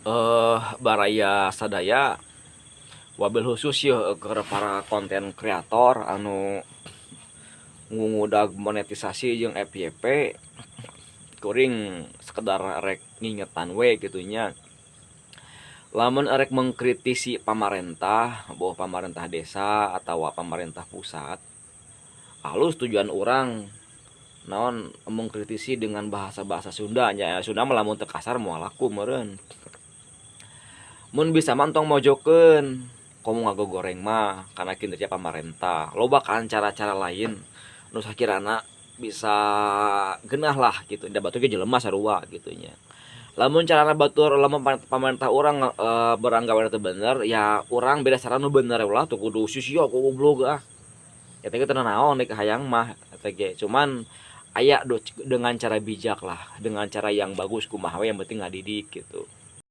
Baraya sadaya, wabil khusus yeuh keur para konten kreator anu ngudag monetisasi jeung FYP, kuring sekedar rek ngingetan we kitu nya. Lamun arek mengkritisi pamarentah, boh pamarentah desa atawa pamarentah pusat, alus tujuan urang naon, mengkritisi dengan bahasa-bahasa Sunda nya. Sunda mah lamun teu kasar moal laku meureun. Mun bisa mah entong mojokeun, komo ngagogoreng mah kana kinerja pamarentah. Loba kan cara-cara lain nu sakirana bisa geunah lah gitu, da batur ge jelema sarua kitu nya. Lamun carana batur, lamun pamarentah urang barang gawe teu bener ya, urang beda cara nu bener, ulah teu kudu si sia goblok ah. Eta ge teu nanaon deuk hayang mah eta ge, cuman aya dengan cara bijak lah, dengan cara yang bagus kumaha we, yang penting ngadidik gitu.